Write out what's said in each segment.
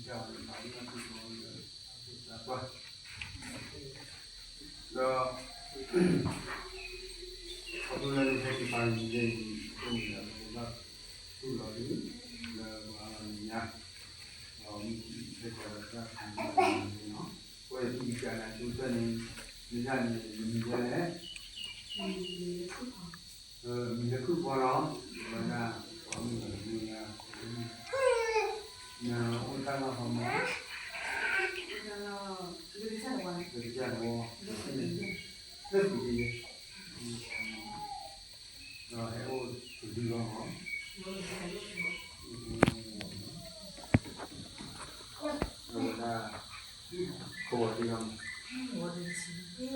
ယဝဲဒၣ်ပာ်လီၤသုလၢအဖိသၣ်ပှၢ်, ဒီး ခီဖျိလၢနဟဲက့ၤပာ်လုၢ်ယဲအံၤ အဃိန့ၣ်ဒီး ပဘၣ်တူၢ်လိာ်သု လၢပှၤအါဂၤလၢညါ, ဒီးမုၢ်ဆ့ၣ်ကီးဒီးတၢ်ခါန့ၣ်လီၤ. အဃိန့ၣ် သုကစၢ်နာ်က့ၤတၢ်န့ၣ် မ့ၢ်ဒၣ်န့ၣ် နမံၤဒ်လဲၣ်. မံၤလၢခုၣ်ဖီလီၤ. ဝဲဒၣ် ပှၤမုၣ်လီၤမုၣ်လၢ နအိၣ်တၢ်လီၢ်ဖီမီၢ်, လၢကစၢ်တဝီ, လၢကစၢ်တဝီ, လၢသူၣ်က့ယဲၢ်, ဒီးဟဲအိၣ်တဒုလီၤမီၢ်, အဝဲဒၣ် ကဝီၤတယီၤမီၢ်, ယဲၢ် လၢ အလီၤဆီဖီ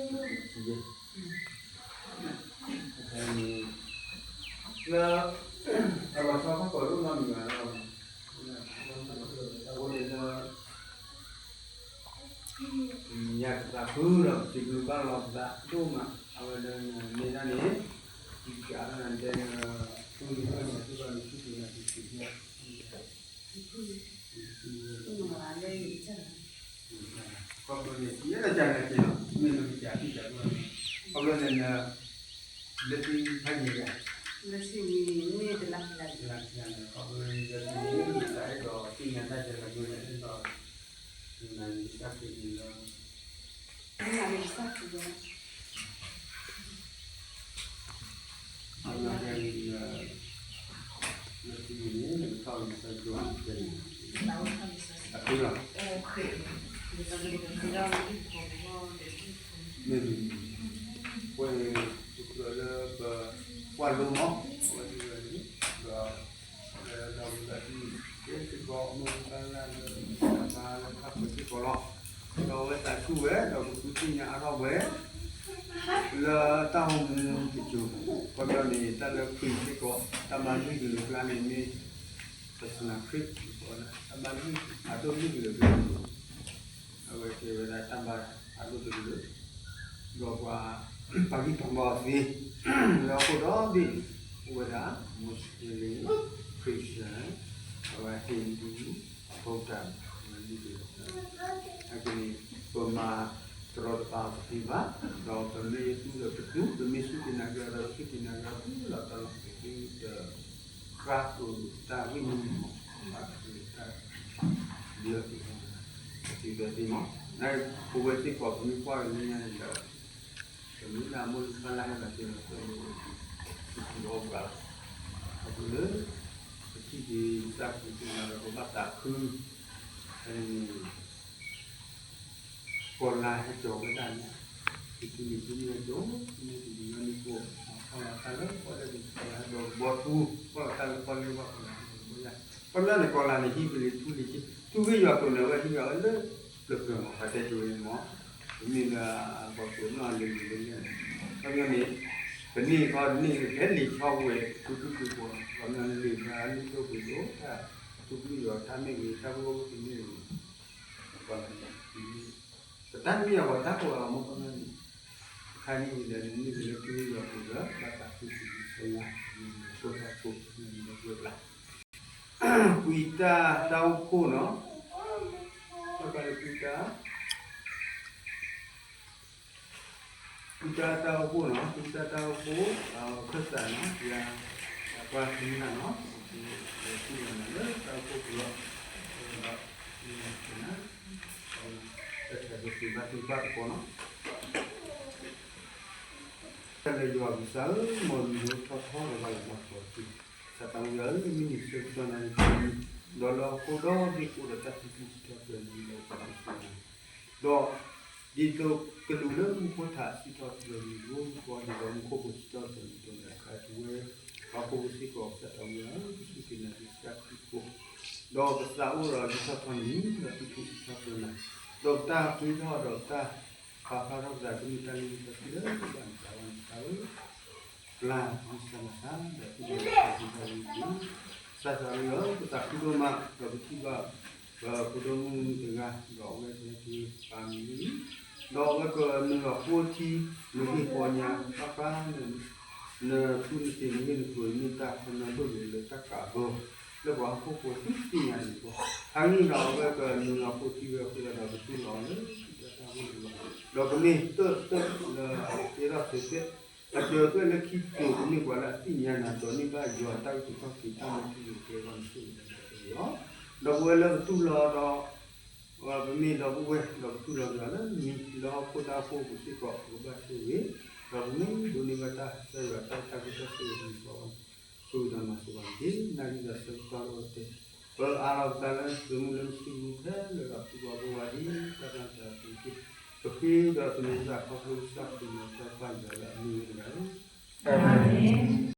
ခိၣ်တအိၣ်နီတမံၤဘၣ်လီၤ. အဃိန့ၣ်လၢ ညါကသးခုဒီး ပစံးဘျုးဘၣ်လီၤပသးဒိၣ်မး, အဝဲဒီးမ့ၢ်ဒၣ်န့ၣ် ယကးလၢနတဲလၢ သူၣ်လံၤအၢၣ်လံၤသ့ၣ်တဖၣ်န့ၣ် သူၣ်က့ၤနာ်က့ၤစံးဘျုး ခီဖျိန့ၣ် ယဲဒၣ်ကၢ်နာ်က့ၤလီၤ, မ့ၢ်နကစၢ်ထံၣ်တၢ်ကီ, ခီဖျိန့ၣ် လၢသုဖးယံၤယၤ, လၢသုဝံၤန့ၣ် မ့ၢ်တလါကလါ, တလါကလါန့ၣ် ခီဖျိလၢသုန့ၣ် တၢ်အဲၣ်ဒိးသ့ၣ်ညါတၢ်ကဲလီၤမ့ၢ်န့ၣ် အဲၣ်ဒိး နာ်က့ၤကစၢ်ခရံာ်န့ၣ်လီၤ. နာ်က့ၤကစၢ်ခရံာ်လီၤ. လၢသုန့ၣ် နကထီၣ်လံာ်စီဆှံကၠိတဲန့ၣ်, အဃိလီၤ. မ့ၢ်မ့ၢ်မ့ၢ်, အဃိန့ၣ် ပကြၢးလၢပကွၢ်လိမီၢ် အဝဲသ့ၣ်ဝဲန့ၣ် ဒီး ဒီးဝံသးစူၤ ယဲစ့ၢ်ကီးမ့ၢ်တၢ်လၢလၢတၢ်ပာ်လၢတၢ်ပၢစ့ၢ်ကီးလီၤ. ဒီးအဝဲသးဆူၣ်ဝဲ ဒီးပဃုသ့ၣ်ညါအါထီၣ်ဝဲ လၢတၢ်အိၣ်မူတစိၤ, ခီဖျိန့ၣ် တၢ်လၢခရံာ်စ့ၢ်ကီး တၢ်မၤလုၢ်ကလုာ်အကျါန့ၣ်မ့ၢ် ပစနၢခရံာ် တၢ်မၤလုၢ်အဒိၣ်လုၢ်ကလုာ်အကျါန့ၣ် အဝဲကဲဝဲဒၣ်တၢ်မၤအဒိၣ်တကလုာ်, ဒီးပှၤပာ်ဂံၢ်ပာ်ဘါအီၤသ့ လၢဟီၣ်ခိၣ်ဒီဘ့ၣ်န့ၣ် အိၣ်ဝဲဒၣ် Muslim, Christian, အဝဲ Hindu, Buddha, အဝဲမ့ၢ်က့ၤလီၤ. အကန့ၣ် ပမၤတရီတပါအီၤတသ့ဘၣ်, ဒီးပမ့ၢ်သူဒီးပသူ, ပမ့ၢ်စူၢ်က့ၤနာ်က့ၤအီၤဒီးပစူၢ်က့ၤနာ်က့ၤအီၤ လၢတၢ်လီၢ်ကသ့ဒီး ဃၣ်ဃုာ်တၢ်ဂ့ၢ်မုၢ်မီၢ်, ဃၣ်ဃုာ်တၢ် လၢအသ့ၣ်ညါ အသ့ၣ်ညါသ့မီၢ်, နပဝဲသ့ၣ်ကီးပမ့ၢ်ကွၢ်က့ၤလၢညါန့ၣ်ဒီး ပမ့ၢ်ဒၣ်မိၢ်လုၢ်ပၢ်လၢ်ဟဲဘၣ်က့ၤလီၤ ပှၤလၢ ပထံၣ်က့ၤကစၢ်ခရံာ်သ့ၣ်ညါဒီး ပဘၣ်သးခု, ဖဲန့ၣ် ကီၢ်လါဟဲကၠီၤဝဲဒၣ်န့ၣ်, တတုၤန့ၣ် တမ့ၢ်ဟဲကၠီၤ, တမ့ၢ်တမံၤလၢမ့ၢ်ကိၣ်, ဖီၣ်လီၤတၢ်လၢပီၣ်လဲၣ်ပီၣ်လဲၣ်ဒီးဘီထူ, ဖီၣ်လီၤတၢ်လၢပီၣ်လဲၣ်ဘၣ်ပီၣ်လဲၣ်ဘီယါ, ပီၣ်လဲၣ်န့ၣ် ကီၢ်လါန့ၣ် ဟံၣ်ကလံၤထူလံၤက့, ထူဂ့ၢ်ယွၤကိာ်န့ၣ် အဝဲဟံၣ်ကလံၤအဝဲလၢပျၢၤပျၢၤမီၢ်, ပှၤတဲက့ၤဝဲန့ၣ်မီၢ်, ပမ့ၢ်လၢအဘီကိာ်နီၢ်လံၤလံၤလၢလဲၣ်, ခီပညီန့ၣ် ပန့ၢ်ခီန့ၢ်ဟဲလံာ်ဆီဝဲ ထူထူပူၤပူၤ, ခီပညီလံာ်ဘၣ်လံာ်ဒိၣ်ပူၤဒိၣ်, တၢ်ထူကလုၢ်ယွၤတၢ်မ့ၢ်ဂ့ၤ တၢ်ကဝီၤကမ့ၢ်ဂ့ၤ ပတၢ်မ့ၢ်အဂီၢ်တၢ်ကိးဂၤလီၤမီၢ် ခီပညီန့ၣ်, အခါန့ၣ်ဒီး နမ့ၢ်က့ၤလၢထူကလုၢ်ယွၤပူၤဒီး ဘၣ်သးခုစံးဘျုးစံးဖှိၣ် မ့ၢ်လၢဖိသၣ်ဖိ မ့ၢ်လၢပှဲၤပျၢ်, ကွံာ်တၢ်တၢ်အိၣ်ဖှိၣ်နီၤ, ဘၣ်ဃးလၢကွံာ်တၢ် ကွံာ်တၢ်တၢ်အိၣ်ဖှိၣ်နီၤ, ကွံာ်တၢ်တၢ်အိၣ်ဖှိၣ် ခၢၣ်စးနီၤ, ယၤ ပှၤသံနၤနီၤ, ယၤသံနၤလၢတၢ်အိၣ်ဖှိၣ်ပူၤလီၤ, ဒီး တၢ်ဆၢကတီၢ်ဘၣ်သ့ၣ်ဘၣ်သကိးနီၤ, တၢ်လၢယွၤပကစၢ်ဧၢ, မ်နကထီၣ်ထီထီၣ်လၢဘၣ်လၢဘၣ်ကီးထံ, ကစၢ်သးဝံယွၤဧၢ, မ့ၢ်နဆၢကတီၢ်နၤန့ၣ်တနံၤ, ဒီးလၢဟီၣ်ခိၣ်ဒီဘ့ၣ်ကအိၣ်ဒီးတၢ်စံးထီၣ်ပတြၢၤနၤလၢပှၤကစၢ် ဒီး ဒ်သိးကလူးလၢမူခိၣ်ထးစံးထီၣ်ပတြၢၤနၤအသိး, ဒီးမူခိၣ်ဖိစံးထီၣ်ပတြၢၤနၤအသိးန့ၣ်, အခါတုၤဝဲ ပှၤဟီၣ်ခိၣ်ဖိစ့ၢ်ကီး ကစၢ်သးဝံယွၤဧၢ, ပစူၢ်က့ၤနာ်က့ၤကစၢ်ခရံာ်ဖိ, ဒီးပသးအိၣ်ဒီးလံာ်ထီၣ်ထီနံၤ ဒီးပထူးထီၣ်ပတြၢၤနၤ, ဒီးပတၢ်ဃ့ထီၣ်ဒီးပတၢ်ပာ်ဖျါထီၣ်ပသး ကမ့ၢ်တၢ်လုၢ်ထီၣ်ထီထီၣ်လၢဘၣ်နသးဘၣ်နသးဧၢ, ပျၢ်မၤစၢၤမၤစၢၤ ဒီးသုတၢ်လုၢ်ထီၣ်ထီထီၣ်လၢ ကစၢ်သးဝံယွၤဧၢ, ပသးခုဒိၣ်မး ဒီးပထံၣ်ဘၣ် ပဖိဒိၣ်မုၣ်တဂၤ ဒီးအဝဲသ့ၣ်ပာ်မံၤလံ, ဒီးအဝဲကနုာ်လီၤဃိထံ နဂ့ၢ်ပီညါ ဘၣ်ဃး နသူနသ့ၣ်နဂ့ၢ်နကျိၤ မ့ၢ်တၢ်ခီပညီဒိၣ်န့ၣ်လၢတၢ်ကးဘၢ လၢပှၤဟီၣ်ခိၣ်ဖိသုသ့ၣ်ညါန့ၣ်လီၤ. အဂ့ၢ်ဒ်အံၤ, အဝဲကနုာ်လီၤဖိသံဝဲအဃိသတးဒီး ပတူၢ်လိာ်အီၤလၢတၢ်အိၣ်မူအပူၤလီၤ. ဒီးပမ့ၢ်တၢၢ်တၢၢ်လၢအကဲထီၣ်စဲးကဲး, အစၢၤအသွဲၣ်လၢခံကၠိၤ ကမ့ၢ်ပှၤလၢအသ့ၣ်ညါနၤ ဒိးန့ၢ်ဘၣ်ယွၤအတၢ်အုၣ်က့ၤခီၣ်က့ၤ တၢ်မၤထူၣ်လၢကျဲအဂီၢ်န့ၣ် ဆိၣ်ဂ့ၤဒီးမၤစၢၤဝဲလီၤ. ဒီးပဝဲလၢပတူၢ်လိာ်ဒီး ပမ့ၢ်ဒီပုၢ်ဝဲၢ် ဒီးပတူၢ်လိာ်က့ၤအီၤလၢမံၤလၢဟီၣ်ခိၣ်တၢ်အိၣ်ဖှိၣ်ပူၤစ့ၢ်ကီး ပကဘၣ်ဆိၣ်ဂ့ၤ, ဒီးပမ့ၢ်ဒိးန့ၢ်ဘၣ်တၢ်ဆၢဂ့ၤ တၢ်အဲၣ်တၢ်ကွံတၢ်ဆိၣ်ဂ့ၤအဂီၢ်န့ၣ် ဆိၣ်ဂ့ၤဒီးမၤစၢၤပှၤတက့ၢ်. နာ်က့ဒီးဆၢကတီၢ်အိၣ်တ့ၢ်, ပအါထီၣ်ပသးလၢသုးမုၢ်လၢမုၢ်ဆ့ၣ်မုၢ်ခဲလၢာ်ဒီး ပူၤဘၣ်ဘိဝါဒ်တၢ်ဘၣ်တၢ်သ့တက့ၢ်. ပဃ့ဒီးသမံသးခီဖျိကစၢ်ခရံာ် မ်တၢ်ပၢ်ယွၤလၢအမ့ၢ်ဝဲတဂၤဧၢ, အၤမ့ၣ်.